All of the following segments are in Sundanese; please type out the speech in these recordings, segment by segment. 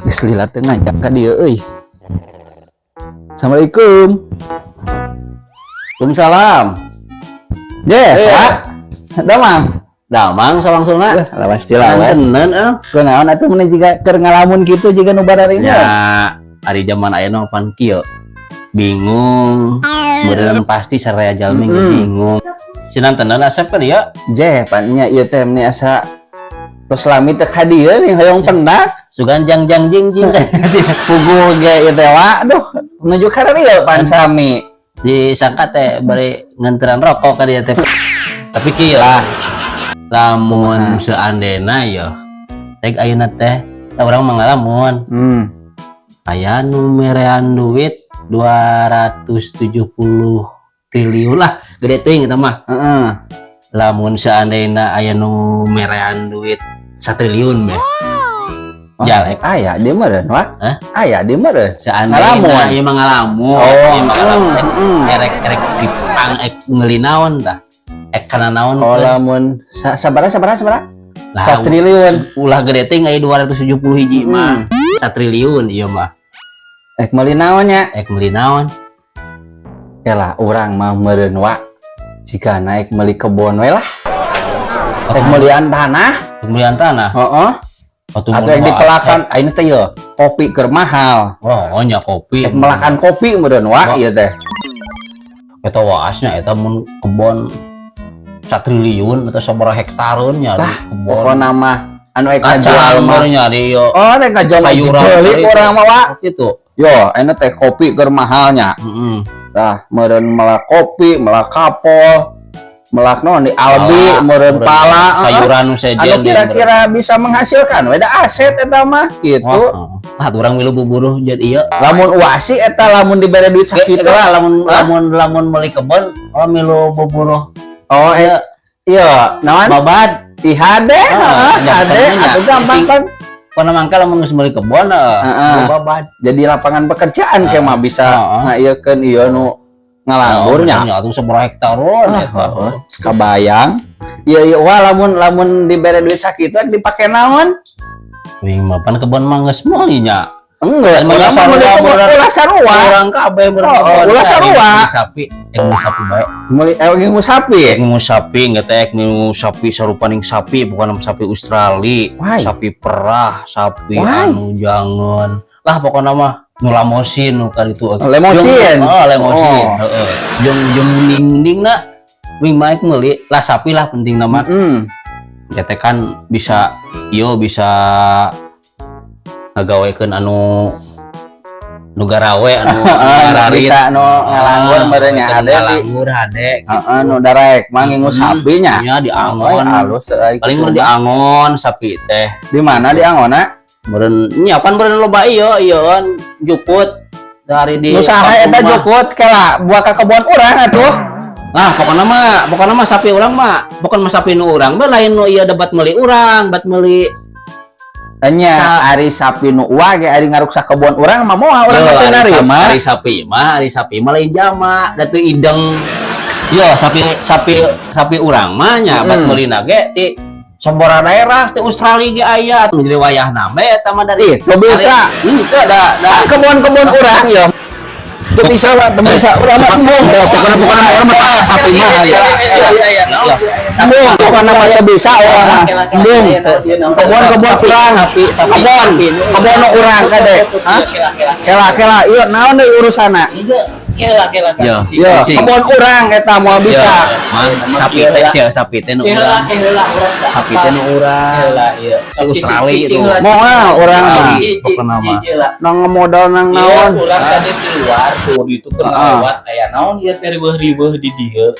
Geus lila teu ngajak ka dieu euy. Assalamualaikum. Waalaikumsalam. Je, Eh. Pak. Damang. Damang sawangsuna. Lah, pasti lawas. Tenan eh. Kunaon atuh mun jiga keur ngalamun kitu jiga nu bararina? Ya, ari zaman ayeuna pan kieu. Bingung. Meureun pasti saraya jalmi bingung. Sinan tenan asep kan ya? Je, pan nya ieu teh meni asa tos lami teu ka dieu nih hoyong pendak. Sugan jang jang jing jing. Puguh ge ieu teh wa, aduh, menuju ka dieu pan sami. Disangka teh bari ngenteran rokok ka dieu teh. Tapi kieu lah. Lamun seandainya ya rek ayeuna teh urang mah ngalamun. Aya nu merean duit 270 triliun lah, gede teuing eta mah. Lamun seandainya aya nu merean duit 1 triliun be. Oh, Jalek. aya di meureun, Wak. Hah? Aya di meureun. Seandainya Ngalamun. ieu mah ngalamun, Oh, ieu mah ngalamun. Erek erek dipang ek meuli naon tah? Ek kana naon? Oh, lamun sabaraha sabaraha sabaraha? Lah, 1 triliun. Ulah gede teuing aya 270 hiji mah. 1 triliun ieu mah. Ek meuli naon nya? Ek meuli naon? Ya lah, urang mah meureun, Wak. Jika naik meuli kebon we lah. Ek meulian tanah. Ek meulian tanah. Heeh. Atau Atau yang dipelakan ayeuna teh ieu, kopi keur mahal. Oh, nya kopi. Ek melakan kopi meureun, Wak, Wah. Ieu teh. Eta waasnya eta mun kebon 1 triliun atau sabaraha hektareun nya di Lah, kebon. pokona mah anu ek Kacang ngajual mah. baru nya di ieu. Oh, rek ngajual mah Sayuran dibeli dari urang mah, Wak. Gitu. Yo, ayeuna teh kopi keur mahalnya. Tah, meureun melak kopi, melak kapol, melak naon di albi, meureun pala, heeh. Sayuran nu sejen. Anu kira-kira bisa menghasilkan we da aset eta mah gitu. Wah, urang milu buburuh jadi ieu. Lamun uasi eta lamun dibere duit sakitu. Lah, lamun Hah? Lamun lamun meuli kebon, oh milu buburuh. Oh, eh, iya, naon? Babad. Ih, hade, Ah, heeh, hade, nya, atuh gampang sing- kan. Kono mangka lamun geus meuli kebon heeh, milu babad. Jadi lapangan pekerjaan ke mah bisa ngaieukeun ieu nu ngalanggurnya. Nya atuh sabaraha hektareun Ah, eta. heeh. Kabayang. Iya iya wah, lamun lamun dibere duit sakitu dipake naon? Wing mah pan kebon mah geus meuli nya. Enggak, Kan urang mah meuli sarua kebon ulah sarua. Urang kabeh Oh, oh, ulah sarua. Meuli sapi, ek meuli sapi bae. Meuli ngingu sapi. Ek ngingu sapi engke teh ek ngingu sapi sarupaning sapi, bukan sapi Australia, Why? Sapi perah, sapi Why? Anu jangan. Lah, pokoknya mah nu lamosin nu kaditu. Lemosin? Oh, lemosin. Oh. Heeh. Jeung jeung ning-ningna wing mah ek meuli lah sapi lah penting nama. Teh kan bisa yo bisa ngagawekeun anu nu garawe anu ngararit. Bisa nu ngalanggur meureun nya hade di ngalanggur hade. Heeh, nu darek mah ngingu sapinya. Nya di Oh, angon. Halus euy. Paling meureun di angon sapi teh. Di mana di angonna? Meureun nya pan meureun loba ieu ieu jukut dari di Nu saha eta kampung mah. Jukut kela buah ka kebon urang atuh. Lah, pokokna mah sapi urang mah pokokna mah sapi nu urang bae, lain nu ieu debat meuli urang, bat meuli. Nya ari sapi nu uwa ge ari ngaruksak kebon urang mah moal urang Yo, mah teu ari sapi, narima. Ari sapi mah lain jama, da teu ideng. Yo, sapi sapi sapi urang mah nya bat meulina ge di sabaraha daerah, di Australia ge aya, jadi wayahna we eta mah dari Ih, teu bisa. Teu da da Kan kebon-kebon urang yo. Teu bisa, Pak, teu bisa. Urang mah embung. Pokokna pokokna urang mah sapi mah ya. Iya. Embung, pokokna mah teu bisa urang mah. Embung. Kebon-kebon urang. Sapi sapi Kebon, kebon nu urang kade. Hah? Kela kela, ieu naon deui urusanna? Yo, Yo, kebon urang eta moal bisa. Man, sapi teh sia sapi teh nu urang. Sapi teh nu urang. Di Australia itu. Moal urang mah. Pokokna mah. Nang modal nang Iya, naon. Urang tadi di luar tuh di itu kan lewat aya naon ieu teh riweuh-riweuh di dieu.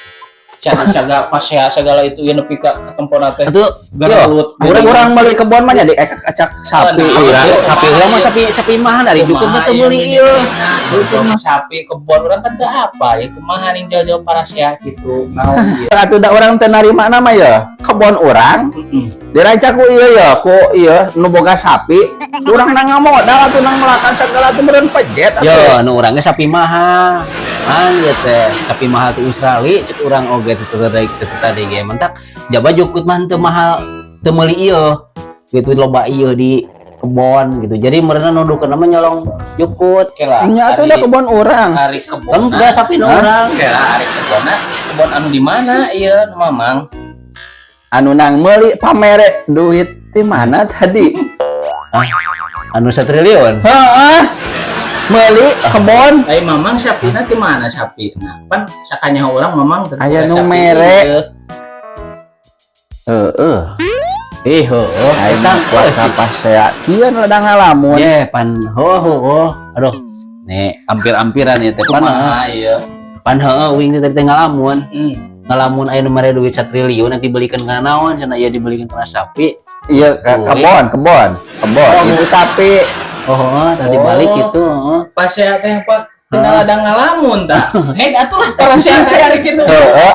Cara caga pasea segala itu ya nepi ka ketempona teh. Atuh, Gelut. Urang urang meuli kebon mah nya di acak sapi. Oh, nah, Iya. urang sapi urang mah sapi sapi mah dari jukut mah teu meuli ieu. Nah, sapi kebon urang kan teu apa ya kumaha ning jauh-jauh parasea gitu. Naon ieu. Atuh da urang teu narima nama ya. Kebon urang dirancak ku ieu ya, ku ieu nu boga sapi. Urang nang ngamodal atuh nang melakan segala atuh meureun pejet atuh. Yo, nu urangnya sapi mahal. Man ieu teh sapi mahal ti Australia cek urang oge teu tadi teu tadi ge mentak jaba jukut mah teu mahal teu meuli ieu. Gitu loba ieu di Kebon gitu. Jadi mereka nuduh ke nama nyolong jukut. Kela. Nya atuh da kebon urang. Ari kebon. Kan enggak sapi nu urang. Kela ari kebonna, kebon anu di mana ieu nu Mamang? Anu nang meuli pamere duit di mana tadi? Anu satriliun. Heeh. Meuli kebon. Ai Mamang sapina di mana sapina? Pan sakanya urang Mamang teu Aya boga nu sapi mere. ieu. Heeh. Ih, heueuh. Aing Eta kuat ka pasea kieu ladang ngalamun. Ye, pan ho ho ho. Aduh. Nih, ampir-ampiran ya teh pan. Kumaha ieu? Pan heueuh uing teh tadi teh ngalamun. Ngalamun aya nu mere duit satriliun nanti dibelikan kana naon cenah ieu dibelikan kana sapi. Iya, ke Oh, kebon, kebon, kebon. Oh. Itu sapi. Oh, heeh, tadi Oh. balik gitu, heeh. Pasea teh Pak tinggal ladang ngalamun tah. Hei atuh lah pasea teh ari kitu. Heeh.